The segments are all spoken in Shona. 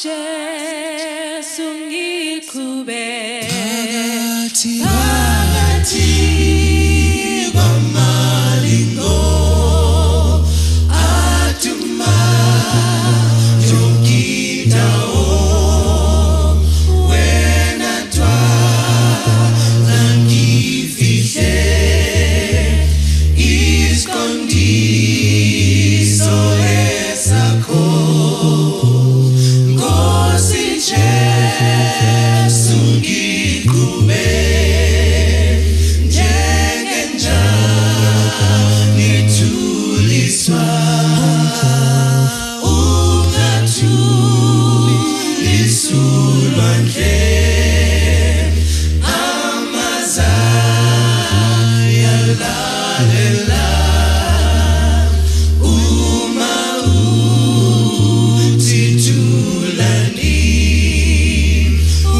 Jesu ngiqhube Phakathi phakathi kwamalingo aduma yonke indawo wena dwala ngifihle isiqondiso esakho Nkosi Jesu ngiqhube njengenjani thuliswa ungathulisi ulwandle amaza yalalela uma uthi thulani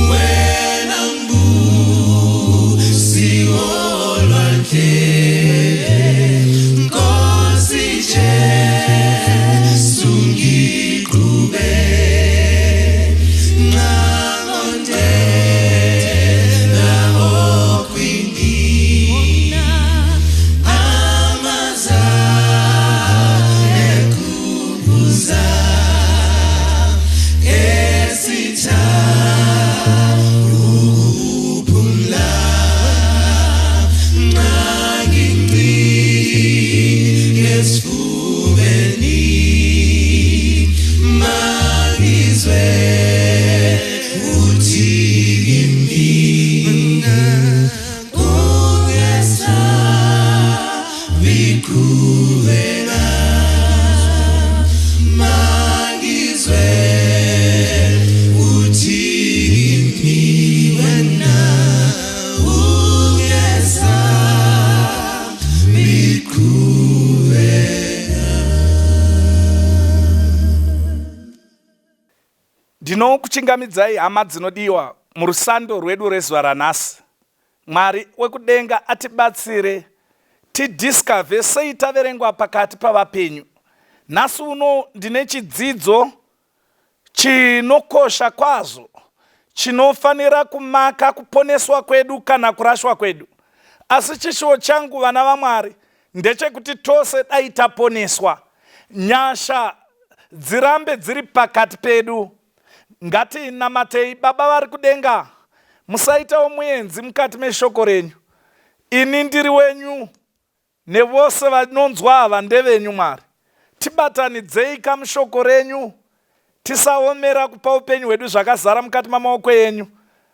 wena mbusi wolwandle Nkosi Jesu ngiqhube nxangondela okwini amaza ekubuza esitha ukuphumla nxa ngincike esifubeni mangizwe uthi kimi ungesabi qhubeka mangizwe uthi kimi wena ungesabi qhubeka. Ndinokuchingamidzai hama dzinodiwa murusando rwedu rezuva ranhasi. Mwari wekudenga atibatsire tidiscover sei taverengwa pakati pavapenyu. Nhasi uno ndine chidzidzo chinokosha kwazvo chinofanira kumaka kuponeswa kwedu kana kurashwa kwedu. Asi chishuwo changu vana vaMwari ndechekuti tose dai taponeswa. Nyasha dzirambe dziri pakati pedu. Ngatinamatei Baba vari kudenga, musaitawo muenzi mukati meshoko renyu. Ini ndiri wenyu nevose vanonzwa ava ndevenyu Mwari. Tibatanidzei kamushoko renyu tisaomera kupa upenyu hwedu zvakazara mukati mamaoko enyu.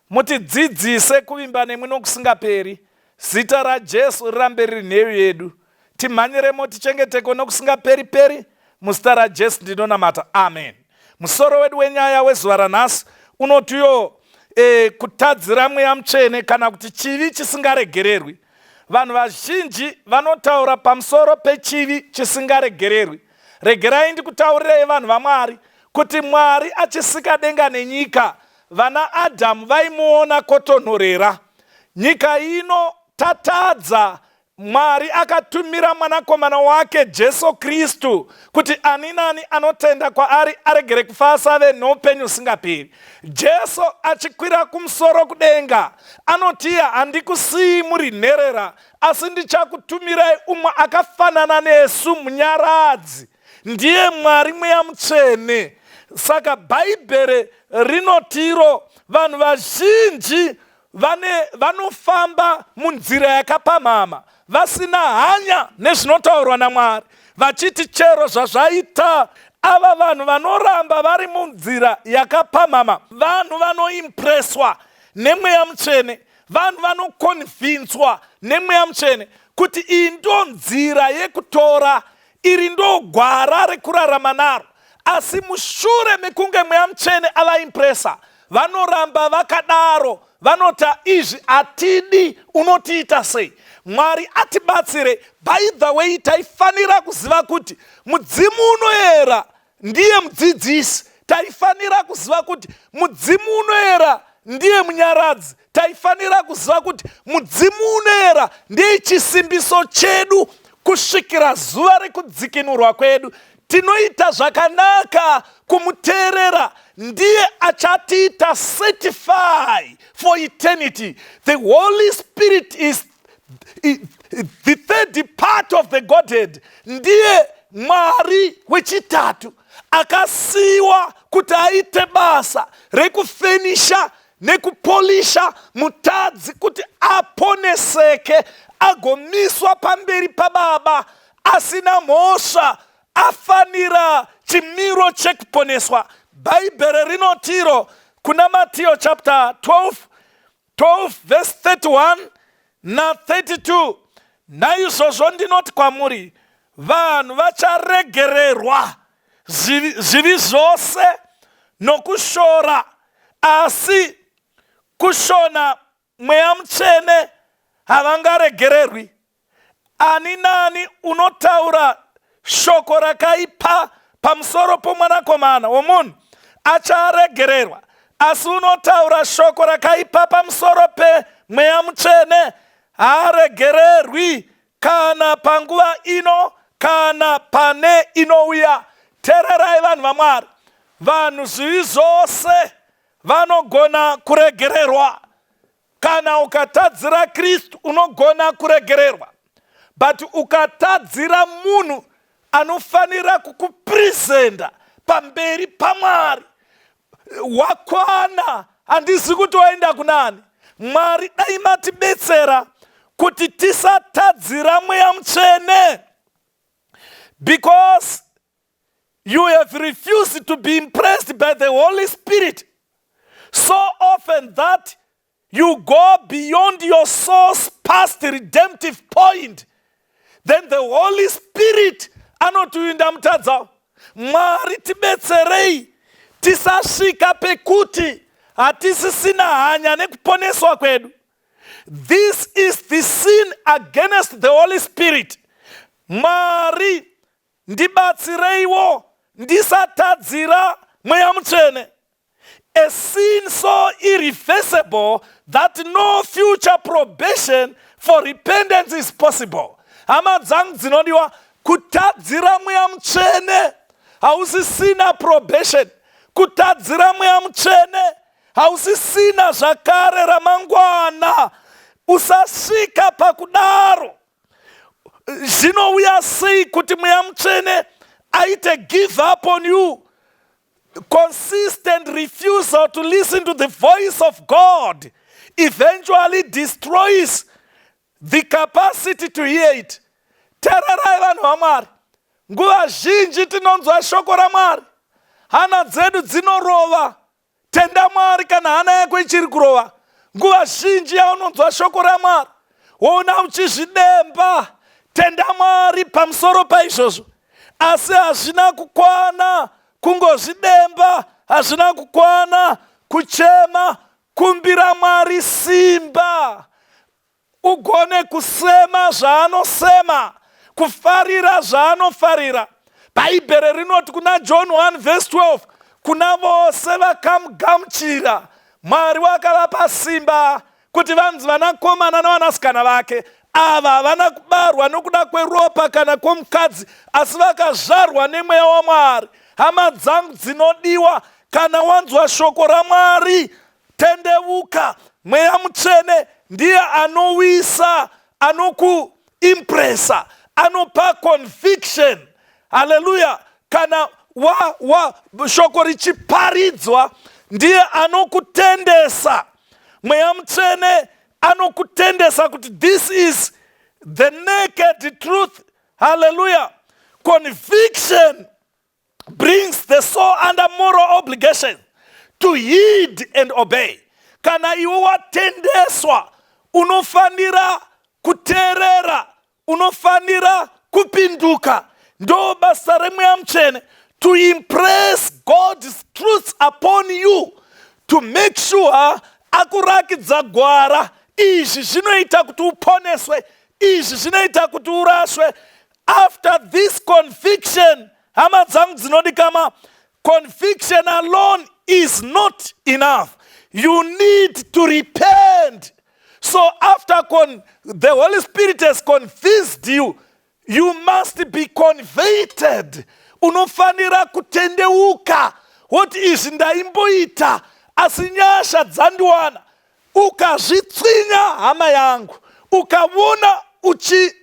Mutidzidzise kuvimba nemwi nokusingaperi. Zita raJesu rirambe riri nheyo yedu. Timhanyiremo tichengeteko nokusingaperi peri. Muzita raJesu ndinonamata. Amen. Musoro wedu wenyaya wezuva ranhasi unotiyo e, kutadzira mweya mutsvene kana kuti chivi chisingaregererwi. Vanhu vazhinji vanotaura pamusoro pechivi chisingaregererwi. Regerai ndikutaurirei vanhu vaMwari kuti Mwari achisika denga nenyika, vana Adhamu vaimuona kotonhorera. Nyika ino tatadza Mwari akatumira mwanakomana wake Jesu Kristu kuti ani nani anotenda kwaari aregere kufa asave noupenyu husingaperi. Jesu achikwira kumusoro kudenga anotiya handikusiyi muri nherera asi ndichakutumirai umwe akafanana nesu munyaradzi ndiye Mwari Mweya Mutsvene. Saka Bhaibheri rinotiro vanhu vazhinji vane vanofamba munzira yakapamhama vasina hanya nezvinotaurwa naMwari vachiti chero zvazvaita ava vanhu vanoramba vari munzira yakapamhama vanhu vanoimpreswa nemweya mutsvene vanhu vanokonvinswa nemweya mutsvene kuti iyi ndo nzira yekutora iri ndo gwara rekurarama naro asi mushure mekunge mweya mutsvene avaimpresa vanoramba vakadaro vanota izvi hatidi unotiita sei mwari atibatsire by the way taifanira kuziva kuti mudzimu unoera ndiye mudzidzisi taifanira kuziva kuti mudzimu unoera ndiye munyaradzi taifanira kuziva kuti mudzimu unoera ndiye chisimbiso chedu kusvikira zuva rekudzikinurwa kwedu tinoita zvakanaka kumuteerera. Ndiye achatiita certify for eternity. The Holy Spirit is the third part of the Godhead. Ndiye Mwari wechitatu akasiyiwa kuti aite basa rekufenisha nekupolisha mutadzi kuti aponeseke, agomiswa pamberi paBaba asina mhosva, afanira chimiro chekuponeswa. Bhaibheri rinotiro kuna Matiyo chapter 12 12 verse 31 na32: "Naizvozvo ndinoti kwamuri, vanhu vacharegererwa zvivi zvose nokushora, asi kushona Mweya Mutsvene havangaregererwi. Ani nani unotaura shoko rakaipa pamusoro poMwanakomana womunhu acharegererwa, asi unotaura shoko rakaipa pamusoro peMweya Mutsvene haaregererwi, kana panguva ino kana pane inouya." Teererai, vanhu vaMwari, vanhu zvivi zvose vanogona kuregererwa. Kana ukatadzira Kristu, unogona kuregererwa, but ukatadzira munhu anofanira kukupresenta pamberi paMwari wakwana, handizi kuti waenda kunani. Mwari dai matibetsera kuti tisatadzira Mweya Mutsvene. Because you have refused to be impressed by the Holy Spirit so often that you go beyond your soul's past redemptive point, then the Holy Spirit anotiinda mutadzawo. Mwari tibetserei tisasvika pekuti hatisisina hanya nekuponeswa kwedu. This is the sin against the Holy Spirit. Mwari ndibatsireiwo ndisatadzira Mweya Mutsvene. A sin so irreversible that no future probation for repentance is possible. Hama dzangu dzinodiwa, kutadzira Mweya Mutsvene hausisina probation. Kutadzira Mweya Mutsvene hausisina zvakare ramangwana. Usasvika pakudaro. Zvinouya sei kuti Mweya Mutsvene aite give up on you? Consistent refusal to listen to the voice of God eventually destroys the capacity to hear it. Teererai, vanhu vaMwari, nguva zhinji tinonzwa shoko raMwari, hana dzedu dzinorova. Tenda Mwari kana hana yako ichiri kurova. Nguva zhinji yaunonzwa shoko raMwari, woona uchizvidemba, tenda Mwari pamusoro paizvozvo. Asi hazvina kukwana kungozvidemba, hazvina kukwana kuchema. Kumbira Mwari simba ugone kusema zvaanosema, kufarira zvaanofarira. Bhaibheri rinoti kuna John 1 vhesi 12, kuna vose vakamugamuchira, Mwari wakavapa simba kuti vanzi vanakomana navanasikana vake. Ava havana kubarwa nokuda kweropa kana kwomukadzi, asi vakazvarwa neMweya waMwari. Hama dzangu dzinodiwa, kana wanzwa shoko raMwari, tendevuka. Mweya Mutsvene ndiye anowisa, anokuimpresa, anopa conviction. Haleluya! Kana wa, wa shoko richiparidzwa, ndiye anokutendesa. Mweya Mutsvene anokutendesa kuti this is the naked truth. Haleluya! Conviction brings the soul under moral obligation to heed and obey. Kana iwe watendeswa, unofanira kuteerera, unofanira kupinduka. Ndo basa reMweya Mutsvene, to impress God's truths upon you, to make sure akurakidza gwara. Izvi zvinoita kuti uponeswe, izvi zvinoita kuti urashwe. After this conviction, hama dzangu dzinodikama, conviction alone is not enough. You need to repent. So after the Holy Spirit has convinced you, you must be converted. Unofanira kutendeuka. Woti, "Izvi ndaimboita, asi nyasha dzandiwana." Ukazvitswinya, hama yangu, ukaona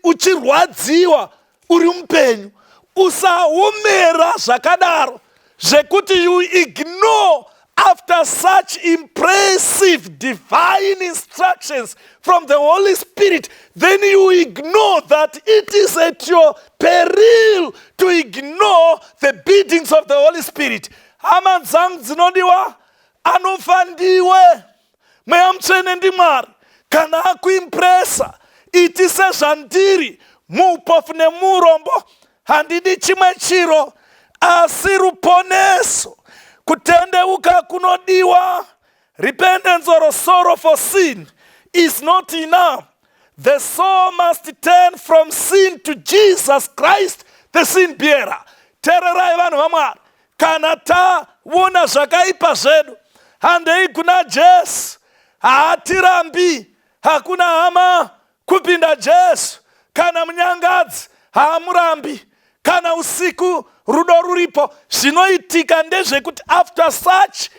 uchirwadziwa uri mupenyu, usaomera zvakadaro zvekuti you ignore after such impressive divine instructions from the Holy Spirit, then you ignore that. It is at your peril to ignore the biddings of the Holy Spirit. Hama dzangu dzinodiwa, anofa ndiwe. Mweya Mutsvene ndiMwari. Kana akuimpresa, iti, "Sezvandiri muupofu nemurombo, handidi chimwe chiro asi ruponeso." Kutendeuka kunodiwa. Repentance or sorrow for sin is not enough. The soul must turn from sin to Jesus Christ, the sin bearer. Teererai, vanhu vaMwari, kana taona zvakaipa zvedu, handei kuna Jesu. Haatirambi. Hakuna hama kupinda Jesu. Kana munyangadzi haamurambi. Kana usiku, rudo ruripo. Zvinoitika ndezvekuti after such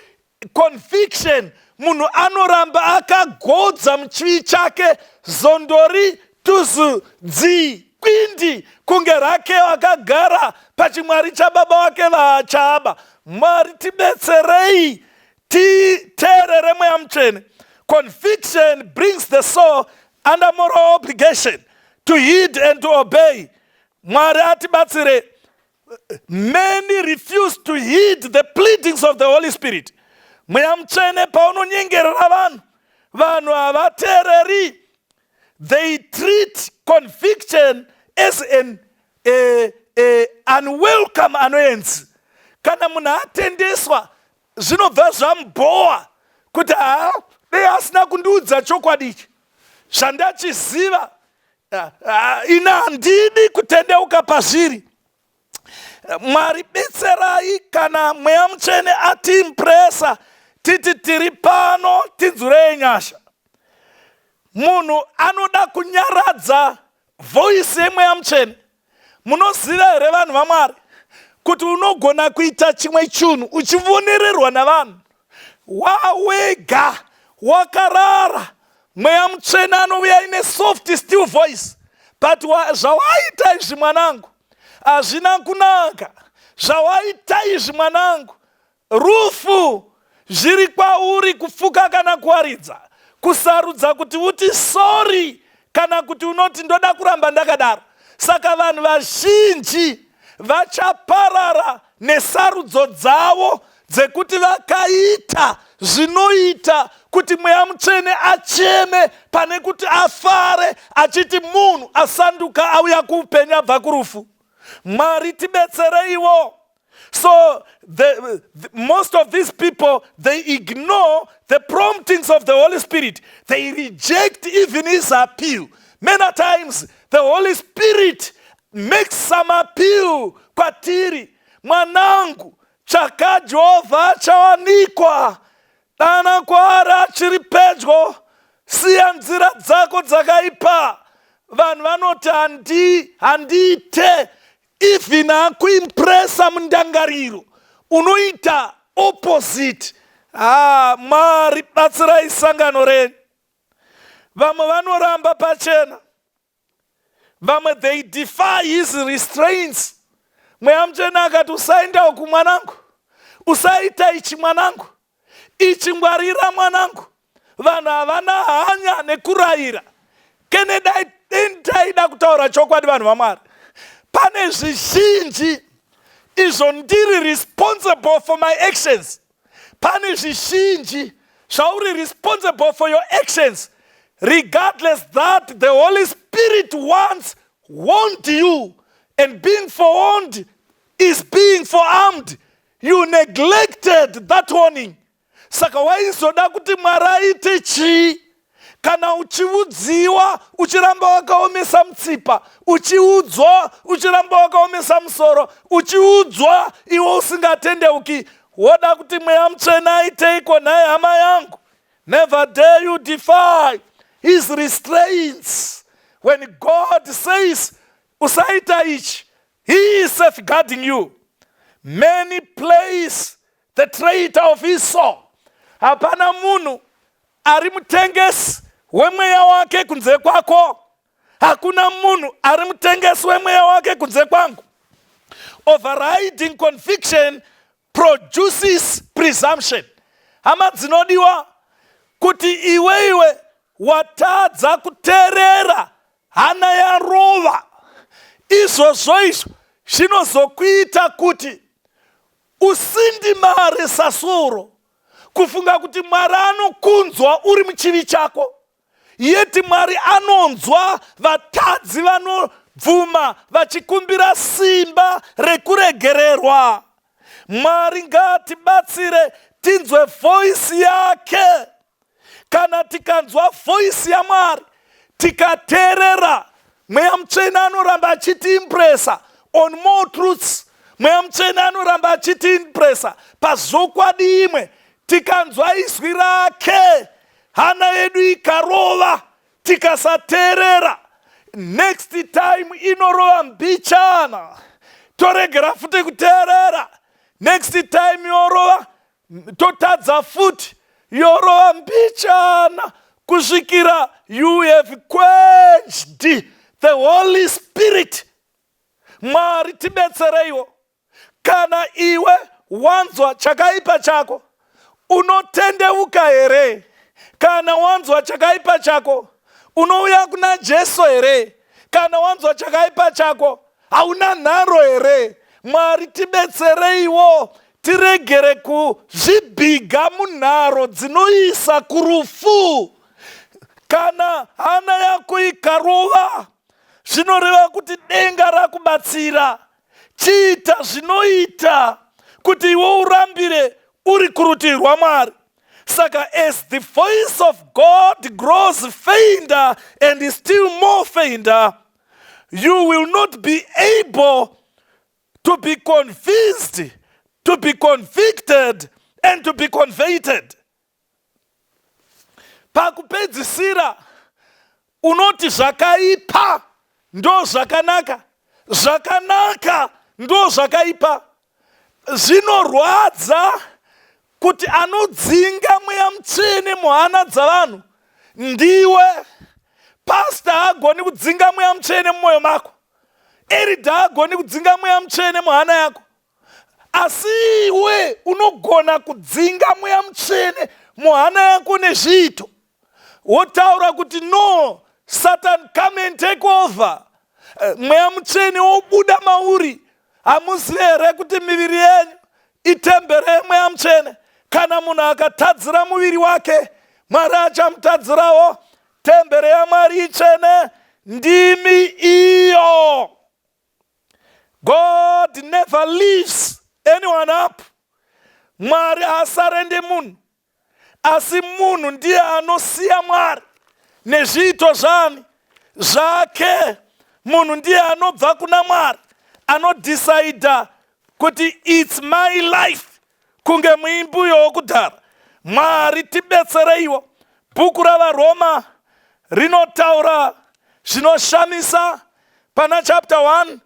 conviction, munhu anoramba akagodza muchivi chake, zondori tuzu dzi kwindi, kunge rake akagara pachimwari chababa wake vachaaba. Mwari tibetserei titeerere Mweya Mutsvene. Conviction brings the soul under moral obligation to heed and to obey. Mwari atibatsire. Many refuse to heed the pleadings of the Holy Spirit. Mweya Mutsvene paunonyengerera vanhu, vanhu havateereri. They treat conviction as an a unwelcome annoyance. Kana munhu atendeswa, zvinobva zvamubhowa kuti, "Haa, dei asina kundiudza chokwadi ichi zvandachiziva. Ina handidi kutendeuka pazviri." Mwari betserai. Kana Mweya Mutsvene atiimpresa, titi, "Tiri pano, tinzwirei nyasha." Munhu anoda kunyaradza voice yeMweya Mutsvene. Munoziva here, vanhu vaMwari, kuti unogona kuita chimwe chinhu uchivonererwa navanhu, wawega wakarara, Mweya Mutsvene anouya ine soft, still voice, but "Zvawaita izvi, mwanangu, hazvina kunaka. Zvawaita izvi, mwanangu, rufu. Zviri kwauri kufuka kana kuwaridza, kusarudza kuti uti sorry kana kuti unoti ndoda kuramba ndakadaro." Saka vanhu vazhinji vachaparara nesarudzo dzavo dzekuti vakaita zvinoita kuti Mweya Mutsvene acheme pane kuti afare achiti munhu asanduka, auya kuupenyu abva kurufu. Mwari tibetsereiwo. So most of these people, they ignore the promptings of the Holy Spirit. They reject even his appeal. Many times the Holy Spirit makes some appeal kwatiri: "Mwanangu, tsvaka Jehovha achawanikwa, dana kwaari achiri pedyo, siya nzira dzako dzakaipa." Vanhu vanoti, "Handiite." Even akuimpresa mundangariro, unoita opposite. Ha, Mwari batsirai sangano renyu. Vamwe vanoramba pachena. Vamwe, they defy his restraints. Mweya Mutsvene akati, "Usaenda uku, mwanangu, usaita ichi, mwanangu, ichi ngwarira, mwanangu." Vanhu havana hanya nekurayira. Kene dai taida kutaura chokwadi, vanhu vaMwari, pane zvizhinji izvo ndiri responsible for my actions. Pane zvizhinji zvauri responsible for your actions, regardless that the Holy Spirit once warned you, and being forewarned is being forearmed. You neglected that warning. Saka waizoda kuti Mwari aite chii kana uchiudziwa uchiramba wakaomesa mutsipa, uchiudzwa uchiramba wakaomesa musoro, uchiudzwa iwe usingatendeuki? Woda kuti Mweya Mutsvene aiteiko nhai, hama yangu? Never dare you defy his restraints. When God says, "Usaita ichi," he is safeguarding you. Many place the traitor of his soul. Hapana munhu ari mutengesi wemweya wake kunze kwako. Hakuna munhu ari mutengesi wemweya wake kunze kwangu. Overriding conviction produces presumption. Hama dzinodiwa, kuti iwe watadza kuteerera, hana yarova, izvozvo izvo zvinozokuita kuti usindimare sasuro, kufunga kuti Mwari anokunzwa uri muchivi chako. Yeti Mwari anonzwa vatadzi vanobvuma vachikumbira simba rekuregererwa. Mwari ngaatibatsire tinzwe voice yake. Kana tikanzwa voice yaMwari, tikateerera, Mweya Mutsvene anoramba achitiimpresa on more truths. Mweya Mutsvene anoramba achitiimpresa pazvokwadi imwe. Tikanzwa izwi rake, hana yedu ikarova, tikasateerera, next time inorova mbichana, toregera futi kuteerera. Next time yorova, totadza futi, yorova mbichana, kusvikira you have quenched the Holy Spirit. Mwari tibetsereiwo. Kana iwe wanzwa chakaipa chako, unotendeuka here? Kana wanzwa chakaipa chako, unouya kuna Jesu here? Kana wanzwa chakaipa chako, hauna nharo here? Mwari tibetsereiwo tiregere kuzvibhiga munharo dzinoisa kurufu. Kana hana yako ikarova, zvinoreva kuti denga rakubatsira. Chiita zvinoita kuti iwe urambire uri kurutivi rwaMwari. Saka as the voice of God grows fainter and still more fainter, you will not be able to be convinced, to be convicted and to be converted. Pakupedzisira unoti zvakaipa ndo zvakanaka, zvakanaka ndo zvakaipa. Zvinorwadza kuti anodzinga Mweya Mutsvene muhana dzavanhu ndiwe. Pastor haagoni kudzinga Mweya Mutsvene mumwoyo mako. Elder haagoni kudzinga Mweya Mutsvene muhana yako, asi iwe unogona kudzinga Mweya Mutsvene muhana yako nezviito, wotaura kuti, "No, Satan, come and take over." Mweya Mutsvene wobuda mauri. Hamuzivi here kuti miviri yenyu itembere yeMweya Mutsvene? Kana munhu akatadzira muviri wake, Mwari achamutadzirawo. Tembere yaMwari itsvene, ndimi iyo. God never leaves anyone up. Mwari haasarende munhu, asi munhu ndiye anosiya Mwari nezviito zvani zvake. Munhu ndiye anobva kuna Mwari, anodhisaidha kuti, "It's my life," kunge muimbuyo wokudhara. Mwari tibetsereiwo. Bhuku ravaRoma rinotaura zvinoshamisa pana chapter 1,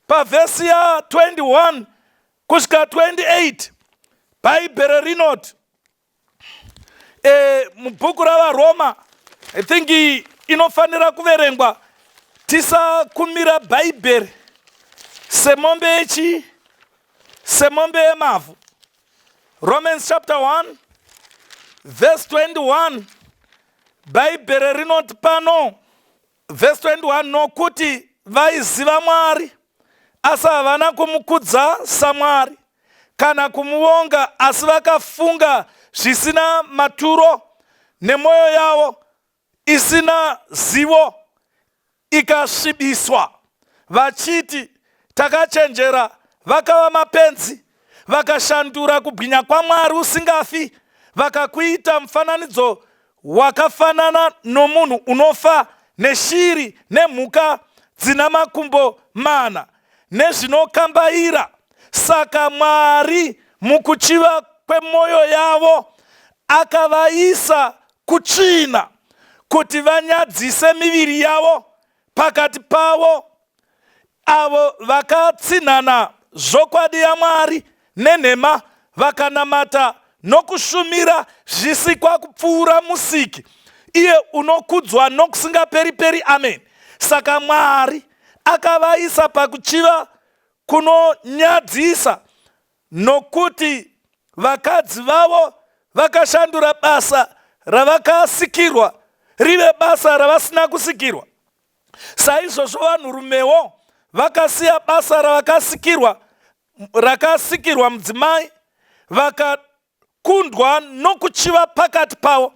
pavhesi ya21 kusvika 28. Bhaibheri rinoti mubhuku ravaRoma, I think inofanira kuverengwa, tisakumira Bhaibheri semombe yechi semombe yemavhu. Romans chapter 1 verse 21, Bhaibheri rinoti pano, verse 21, "Nokuti vaiziva Mwari, asi havana kumukudza saMwari kana kumuvonga, asi vakafunga zvisina maturo, nemwoyo yavo isina zivo ikasvibiswa. Vachiti takachenjera, vakava mapenzi, vakashandura kubwinya kwaMwari usingafi, vakakuita mufananidzo wakafanana nomunhu unofa, neshiri, nemhuka dzina makumbo mana, nezvinokambaira. Saka Mwari mukuchiva kwemwoyo yavo akavaisa kutsvina, kuti vanyadzise miviri yavo pakati pavo avo vakatsinhana zvokwadi yaMwari nenhema." Vakanamata nokushumira zvisikwa kupfuura Musiki, iye unokudzwa nokusingaperi-peri. Amen. Saka Mwari akavaisa pakuchiva kunonyadzisa, nokuti vakadzi vavo vakashandura basa ravakasikirwa rive basa ravasina kusikirwa. Saizvozvo vanhurumewo vakasiya basa ravakasikirwa, rakasikirwa mudzimai, vakakundwa nokuchiva pakati pavo,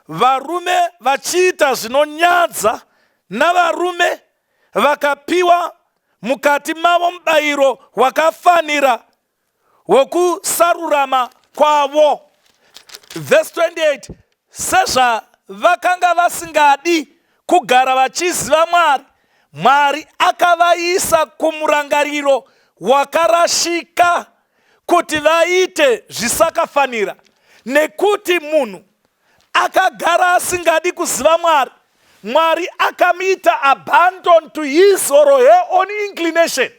varume vachiita zvinonyadza navarume, vakapiwa mukati mavo mubayiro wakafanira wokusarurama kwavo. Vhesi 28: Sezvavakanga vasingadi kugara vachiziva Mwari, Mwari akavaisa kumurangariro wakarashika kuti vaite zvisakafanira. Nekuti munhu akagara asingadi kuziva Mwari, Mwari akamuita abandon to his or her own inclination.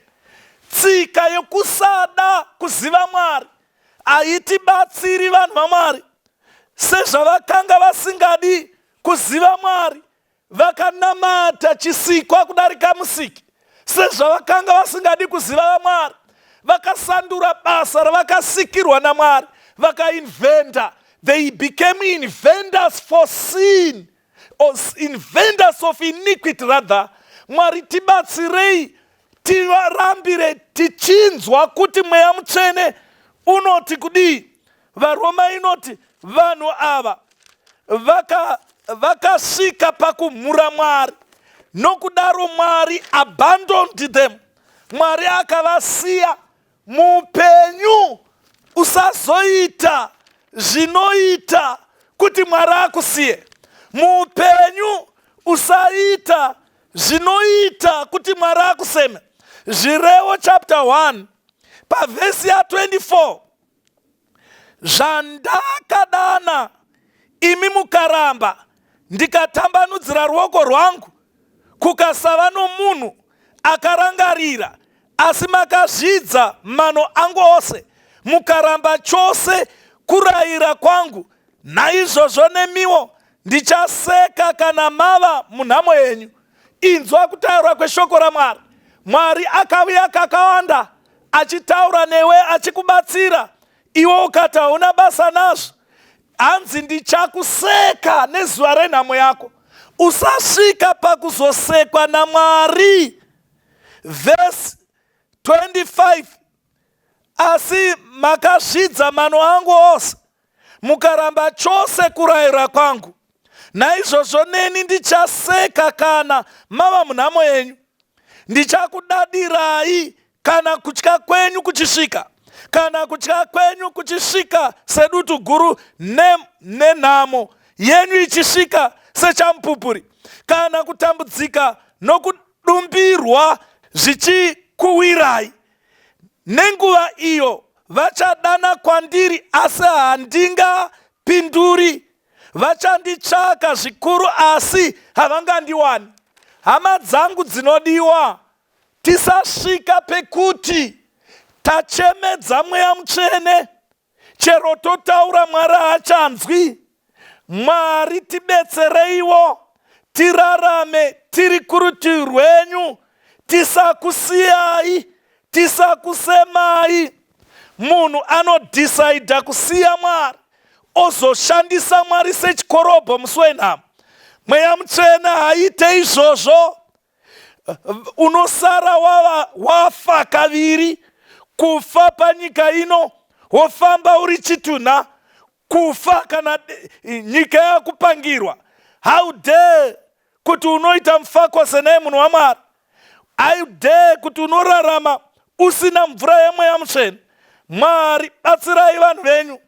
Tsika yokusada kuziva Mwari haitibatsiri, vanhu vaMwari. Sezvavakanga vasingadi kuziva Mwari, vakanamata chisikwa kudarika Musiki. Sezvavakanga vasingadi kuziva vaMwari, vakasandura basa ravakasikirwa naMwari, vakainventa. They became inventors for sin, or inventors of iniquity rather. Mwari, tibatsirei tivarambire tichinzwa kuti Mweya Mutsvene unoti kudii. VaRoma inoti vanhu ava vakasvika pakumhura Mwari, nokudaro Mwari abandoned them. Mwari akavasiya. Muupenyu usazoita zvinoita kuti Mwari akusiye. Muupenyu usaita zvinoita kuti Mwari akuseme. Zvirevo chapter 1 pavhesi ya24: "Zvandakadana, imi mukaramba, ndikatambanudzira ruoko rwangu, kukasava nomunhu akarangarira. Asi makazvidza mano angu ose, mukaramba chose kurayira kwangu. Naizvozvo nemiwo ndichaseka kana mava munhamo yenyu." Inzwa kutaura kweshoko raMwari. Mwari akauya kakawanda achitaura newe, achikubatsira, iwe ukati hauna basa nazvo. Hanzi, "Ndichakuseka nezuva renhamo yako." Usasvika pakuzosekwa naMwari. Vhesi 25: "Asi makazvidza mano angu ose, mukaramba chose kurayira kwangu. Naizvozvo neni ndichaseka kana mava munhamo yenyu, ndichakudadirai kana kutya kwenyu kuchisvika, kana kutya kwenyu kuchisvika sedutu guru, nenhamo yenyu ichisvika sechamupupuri, kana kutambudzika nokudumbirwa zvichikuwirai. Nenguva iyo vachadana kwandiri, asi handingapinduri; vachanditsvaka zvikuru, asi havangandiwani." Hama dzangu dzinodiwa, tisasvika pekuti tachemedza Mweya Mutsvene, chero totaura Mwari haachanzwi. Mwari, tibetsereiwo tirarame tiri kurutivi rwenyu, tisakusiyai, tisakusemai. Munhu anodhisaidha kusiya Mwari, ozoshandisa Mwari sechikorobho musi wenhamo. Mweya Mutsvene haite izvozvo. Unosara wava wafa kaviri: kufa panyika ino, wofamba uri chitunha, kufa kana nyika yakupangirwa. How dare kuti unoita mufakose naye munhu waMwari? How dare kuti unorarama usina mvura yeMweya Mutsvene? Mwari, batsirai vanhu venyu.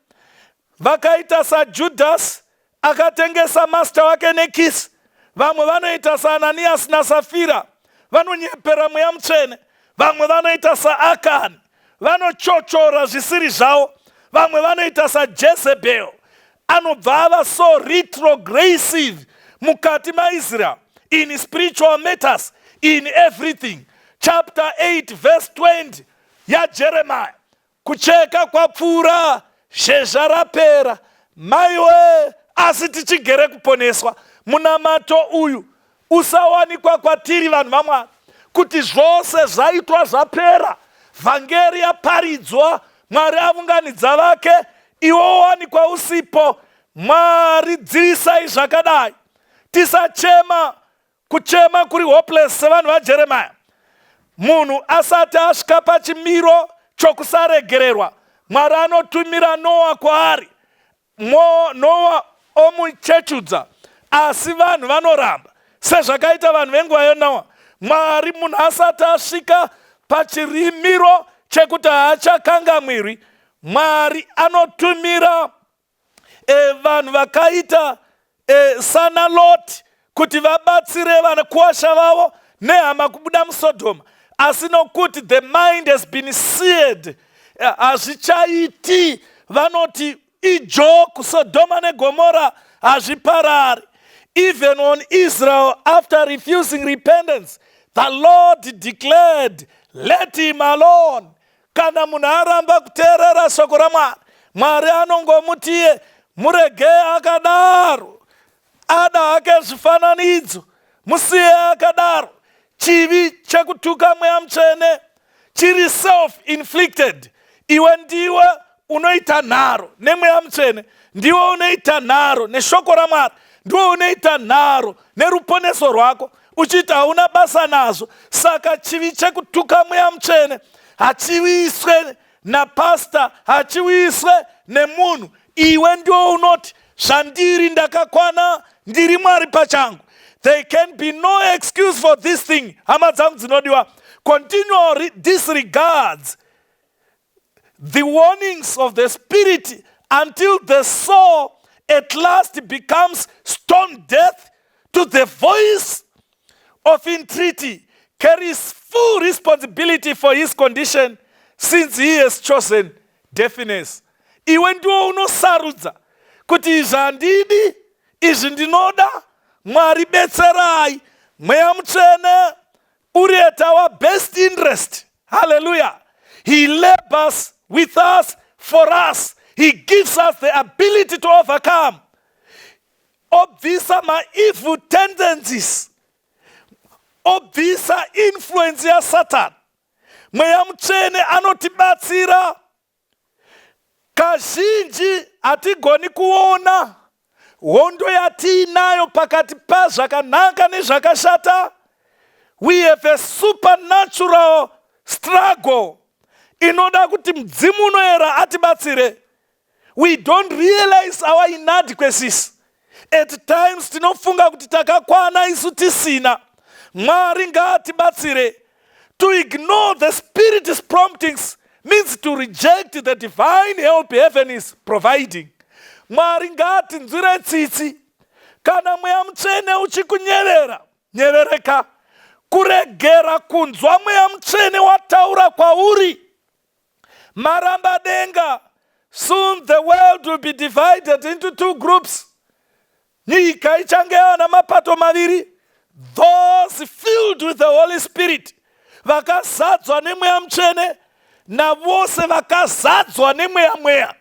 Vakaita saJudhasi akatengesa master wake nekiss. Vamwe vanoita saAnaniyasi naSafira, vanonyepera Mweya Mutsvene. Vamwe vanoita saAkani, vanochochora zvisiri zvavo. Vamwe vanoita saJezebhel, anobva ava so retrogressive mukati maIsrael in spiritual matters, in everything. Chapter 8 verse 20 yaJeremiah. Kucheka kwapfuura, zhezha rapera, maiwe, asi tichigere kuponeswa. Munamato uyu usawanikwa kwatiri vanhu vaMwari, kuti zvose zvaitwa zvapera, vhangeri yaparidzwa, Mwari avunganidza vake, iwe wowanikwa usipo. Mwari, dzivisai zvakadai. Tisachema kuchema kuri hopeless sevanhu vaJeremiah. Munhu asati asvika pachimiro chokusaregererwa, Mwari anotumira Noa kwaari. Noa omuchechudza, asi vanhu vanoramba sezvakaita vanhu venguva yaNoa. Mwari, munhu asati asvika pachirimiro chekuti haachakangamwirwi, Mwari anotumira vanhu vakaita sana Lot kuti vabatsire vanakuwasha vavo nehama kubuda muSodhoma. Asi nokuti the mind has been seared, hazvichaiti. Vanoti ijoke, Sodhoma neGomora hazviparari. Even on Israel, after refusing repentance, the Lord declared, "Let him alone." Kana munhu aramba kuteerera shoko raMwari, Mwari anongomutiye murege akadaro, ada hake zvifananidzo, musiye akadaro. Chivi chekutuka Mweya Mutsvene chiri self inflicted. Iwe ndiwe unoita nharo neMweya Mutsvene, ndiwe unoita nharo neshoko raMwari, ndiwe unoita nharo neruponeso rwako, uchiita hauna basa nazvo. Saka chivi chekutuka Mweya Mutsvene hachiwiswe napasta, hachiwiswe nemunhu. Iwe ndiwo unoti, "Zvandiri ndakakwana, ndiri Mwari pachangu." There can be no excuse for this thing, hama dzangu dzinodiwa. Continual disregards the warnings of the Spirit until the soul at last becomes stone deaf to the voice of entreaty carries full responsibility for his condition, since he has chosen deafness. Iwe ndiwo unosarudza kuti izvi handidi, izvi ndinoda. Mwari, betserai. Mweya Mutsvene uri at our best interest. Hallelujah. He labors with us, for us. He gives us the ability to overcome, obvisa maevil tendencies, obvisa influence yaSatani. Mweya Mutsvene anotibatsira. Kazhinji hatigoni kuona hondo yatiinayo pakati pazvakanaka nezvakashata. We have a supernatural struggle inoda kuti Mudzimu Unoyera atibatsire. We don't realize our inadequacies at times. Tinofunga kuti takakwana, isu tisina. Mwari ngaatibatsire. To ignore the Spirit's promptings means to reject the divine help heaven is providing. Mwari ngaatinzwire tsitsi. Kana Mweya Mutsvene uchikunyevera, nyevereka. Kuregera kunzwa Mweya Mutsvene wataura kwauri, maramba denga. Soon the world will be divided into two groups. Nyika ichange yava namapato maviri: those filled with the Holy Spirit, vakazadzwa neMweya Mutsvene, navose vakazadzwa nemweya mweya.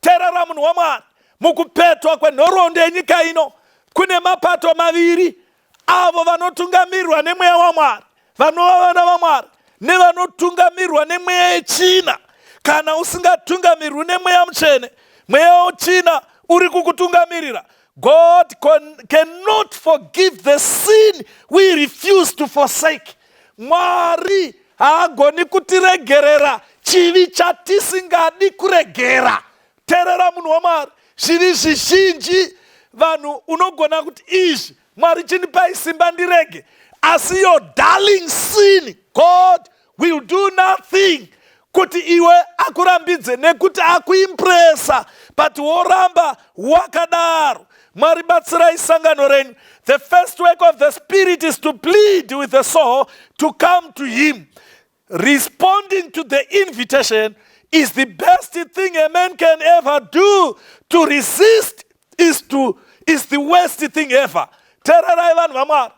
Teerera, munhu waMwari, mukupetwa kwenhoroondo yenyika ino kune mapato maviri: avo vanotungamirirwa nemweya waMwari, vanova vana vaMwari, nevanotungamirwa nemweya yechina. Kana usingatungamirwi neMweya Mutsvene, mweya wechina uri kukutungamirira. God cannot forgive the sin we refuse to forsake. Mwari haagoni kutiregerera chivi chatisingadi kuregera. Teerera, munhu waMwari, zvivi zvizhinji vanhu unogona kuti, "Izvi, Mwari, chindipai simba ndirege," asi your darling sin, God will do nothing kuti iwe akurambidze, nekuti akuimpresa, but woramba wakadaro. Mwari, batsirai sangano renyu. The first work of the Spirit is to plead with the soul to come to him. Responding to the invitation is the best thing a man can ever do. To resist is the worst thing ever. Teererai, vanhu vaMwari,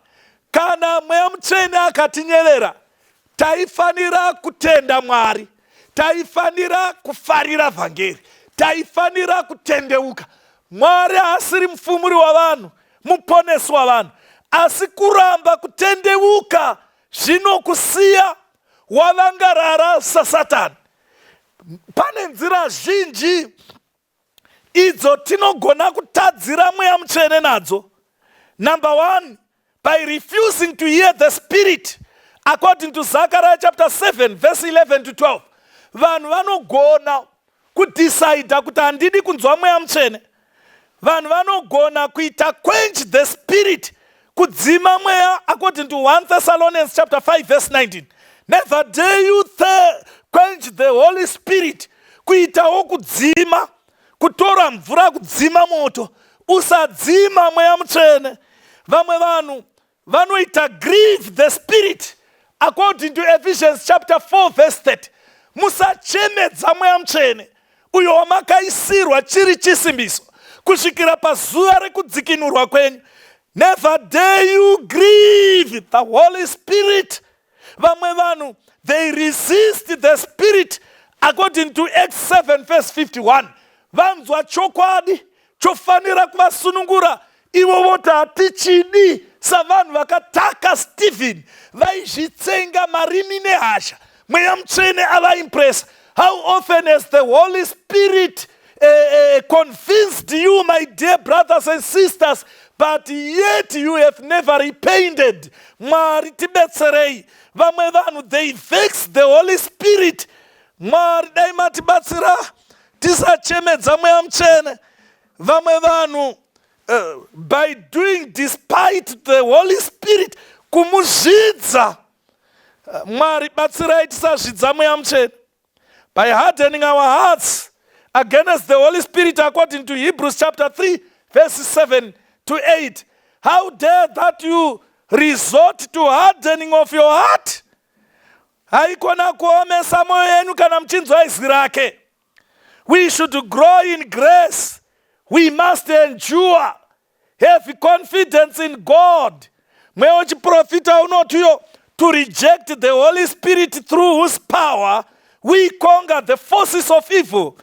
kana Mweya Mutsvene akatinyevera, taifanira kutenda Mwari. Taifanira kufarira vhangeri, taifanira kutendeuka. Mwari haasiri mufumuri wavanhu, muponesi wavanhu, asi kuramba kutendeuka zvinokusiya wavangarara saSatani. Pane nzira zhinji idzo tinogona kutadzira Mweya Mutsvene nadzo. Number one, by refusing to hear the Spirit, according to Zachariah chapter 7 verse 11 to 12. Vanhu vanogona kudhisaidha kuti handidi kunzwa Mweya Mutsvene. Vanhu vanogona kuita quench the Spirit, kudzima Mweya, according to 1 Thessalonians chapter 5 verse 19. Never dare you quench the Holy Spirit. Kuitawo kudzima, kutora mvura kudzima moto. Usadzima Mweya Mutsvene. Vamwe vanhu vanoita grieve the Spirit, according to Ephesians chapter 4 verse 30. Musachemedza Mweya Mutsvene, uyo wamakaisirwa chiri chisimbiso kusvikira pazuva rekudzikinurwa kwenyu. Never dare you grieve the Holy Spirit. Vamwe vanhu, they resist the Spirit, according to Acts 7 verse 51. Vanzwa chokwadi chofanira kuvasunungura, ivo voti hatichidi, savanhu vakataka Stephen, vaizvitsenga marimi nehasha. Mweya Mutsvene avaimpressa. How often has the Holy Spirit convinced you, my dear brothers and sisters, but yet you have never repented? Mwari tibetserei. Vamwe vanhu, they vex the Holy Spirit. Mwari, dai matibatsira tisachemedza Mweya Mutsvene. Vamwe vanhu, by doing despite the Holy Spirit, kumuzvidza. Mwari batsirai tisazvidza Mweya Mutsvene. By hardening our hearts against the Holy Spirit, according to Hebrews chapter 3 verse 7 to 8. How dare that you resort to hardening of your heart? Haikona kuomesa mwoyo yenyu kana muchinzwa izwi rake. We should grow in grace. We must endure, have confidence in God. Mweya wechiprofita unotiyo to reject the Holy Spirit, through whose power we conquer the forces of evil,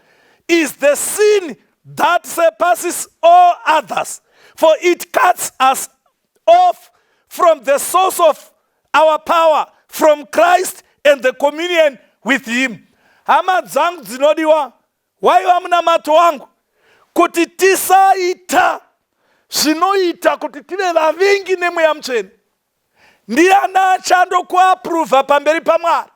is the sin that surpasses all others, for it cuts us off from the source of our power, from Christ and the communion with him. Hama dzangu dzinodiwa, waiva munamato wangu kuti tisaita zvinoita kuti tive vavengi neMweya Mutsvene. Ndiani achandokuapuruvha pamberi paMwari?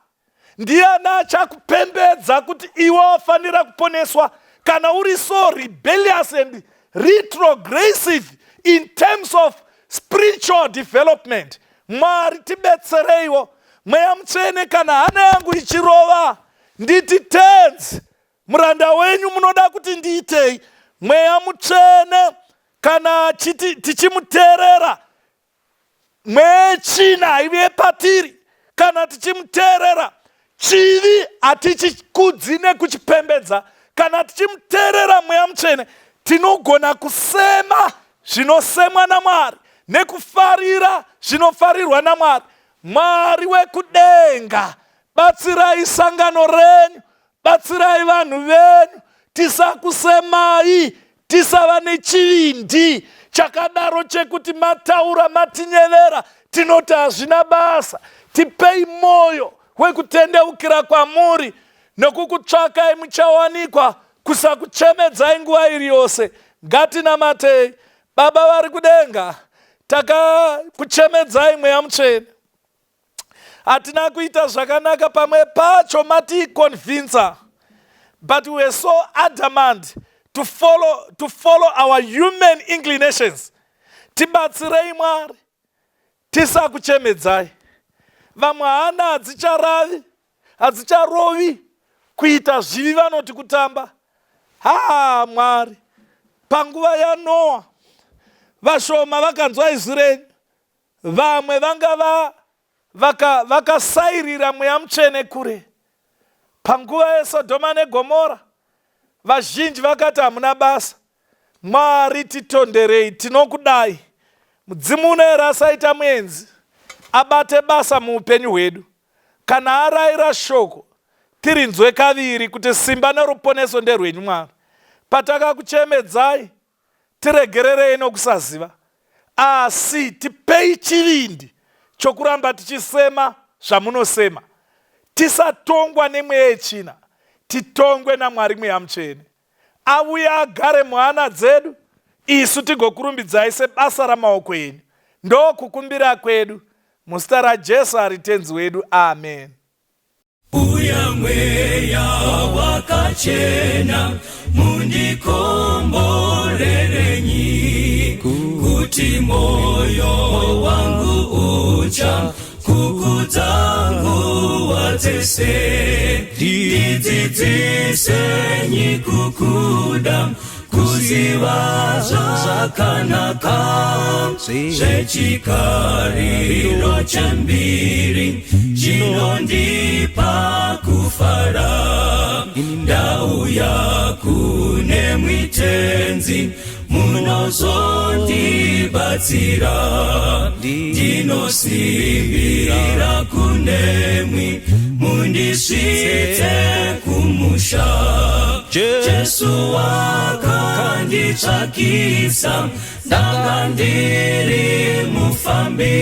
Ndiani achakupembedza kuti iwe wafanira kuponeswa kana uri so rebellious and retrogressive in terms of spiritual development? Mwari tibetsereiwo. Mweya Mutsvene, kana hana yangu ichirova, nditi, "Tenzi, muranda wenyu, munoda kuti ndiitei?" Mweya Mutsvene, kana tichimuteerera, mwechina haive patiri. Kana tichimuteerera, chivi hatichikudzi nekuchipembedza. Kana tichimuteerera Mweya Mutsvene, tinogona kusema zvinosemwa naMwari nekufarira zvinofarirwa naMwari. Mwari wekudenga, batsirai sangano renyu, batsirai vanhu venyu, tisakusemai, tisava nechivindi chakadaro chekuti mataura, matinyevera, tinoti hazvina basa. Tipei mwoyo wekutendeukira kwamuri, nokukutsvakai muchawanikwa, kusakuchemedzai nguva iri yose. Ngatinamatei. Baba vari kudenga, takakuchemedzai Mweya Mutsvene. Hatina kuita zvakanaka. Pamwe pacho maticonvinsa, but we were so adamant to follow our human inclinations. Tibatsirei, Mwari, tisakuchemedzai. Vamwe hana hadzicharavi, hadzicharovi. Kuita zvivi vanoti kutamba. Ha, Mwari, panguva yaNoa vashoma vakanzwa izwi renyu. Vamwe vanga vakasairira Mweya Mutsvene kure. Panguva yeSodhoma neGomora vazhinji vakati hamuna basa. Mwari, titonderei, tinokudai. Mudzimu unoera asaita muenzi, abate basa muupenyu hwedu. Kana arayira shoko, Tirinzwe kaviri kuti simba neruponeso nderwenyu Mwari. Patakakuchemedzai, tiregererei nokusaziva, asi tipei chivindi chokuramba tichisema zvamunosema. Tisatongwa nemweya yetsvina, titongwe naMwari Mweya Mutsvene. Auye agare muhana dzedu, isu tigokurumbidzai sebasa ramaoko enyu. Ndokukumbira kwedu, muzita raJesu ari Tenzi wedu. Amen. Uya mweya wakachena mundikomborerenyi kuti moyo wangu ucha kukudza nguva dzese ndidzidzisenyi kukuda kuziva zvakanaka zvechikariro chembiri chinondipa kufara ndauya kune mwitenzi munozondibatsira ndinosimbira kunemwi mundisvitse kumusha Jesu wakanditsvakisa ndanga ndiri mufambi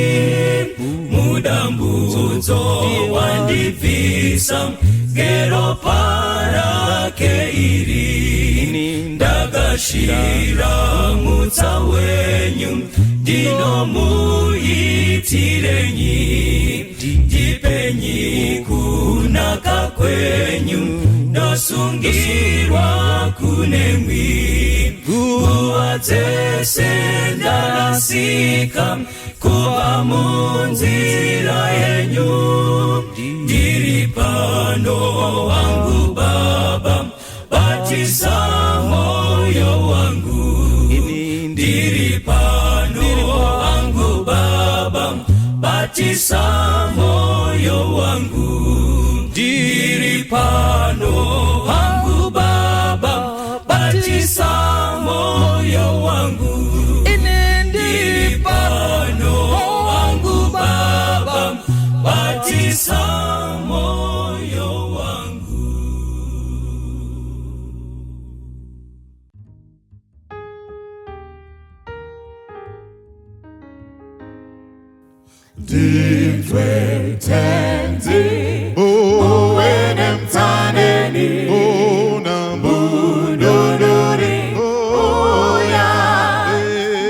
mudambudzo wandibvisa ngeropa rake iri ndakashira mutsa wenyu ndinomuitirenyi ndipenyi kunaka kwenyu ndosungirwa kunemwi nguva dzese ndarasika kubva munzira yenyu ndiri pano wangu baba batisa moyo wangu ndiri pano wangu baba batisa moyo wangu ndiri pano wangu baba batisa moyo wangu ndiri pano wangu baba batisa moyo wangu. Ndinzwe Tenzi uwe nemtsaneni unambududuri uya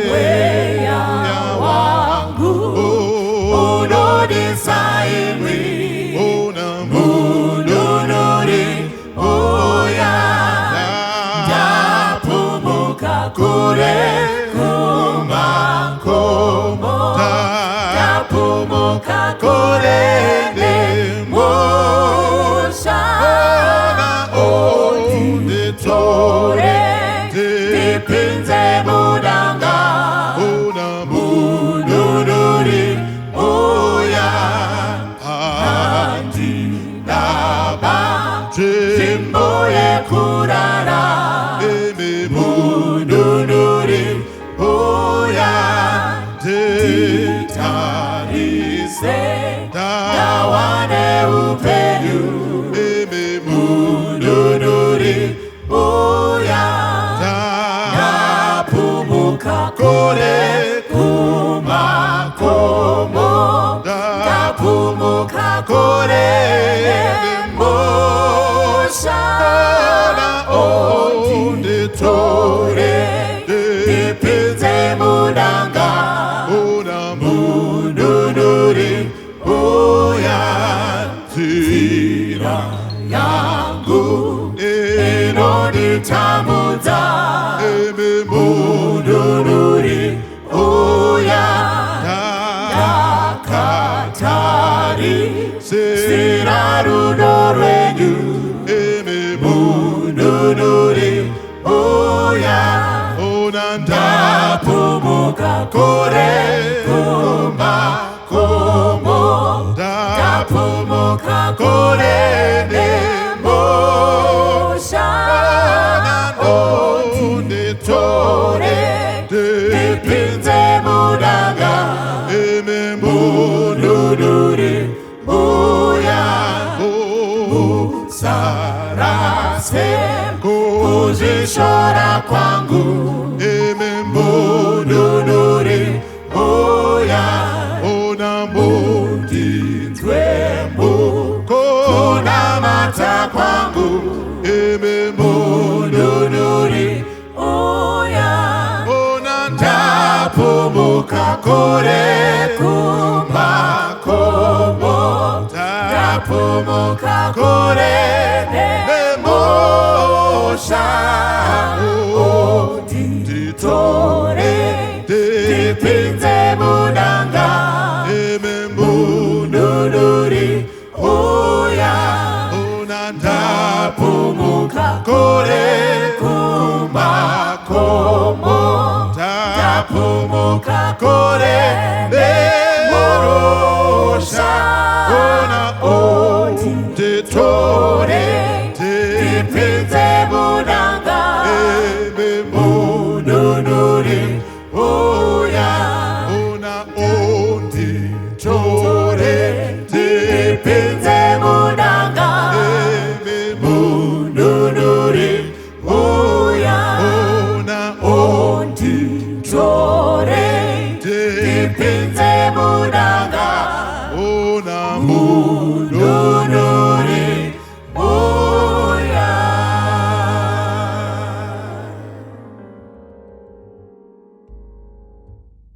mweya wangu unodisa imwi unambududuri uya ndapumuka kure kumakomo ndapumuka kure nemusha onditore ndipinze mudanga mununuri uya handindaba nzvimbo yekurara mununuri uya nditarise ndawane upenyu mununuri uya ndapumuka kure kumakomo ndapumuka kure nemusha onditore ndipinze mudanga mununuri uya nzira yangu inonditambudza mununuri uya ndakatarisira rudo rwenyu mununuri uya ndapumuka kure kumakomo ndapumuka kure nemusha onditore ndipinze mudanga mununuri uya musandisiya. murosha onditore ndipinze mudanga Imi mununuri uya Ona ndapumuka kure kumakomo Ndapumuka ndapumuka kure kure nemurosha nemurosha Ona onditore onditore ndipinze ndipinze mudanga Imi mununuri uya Ona onditore ndipinze mudanga Imi mununuri uya Ona onditore.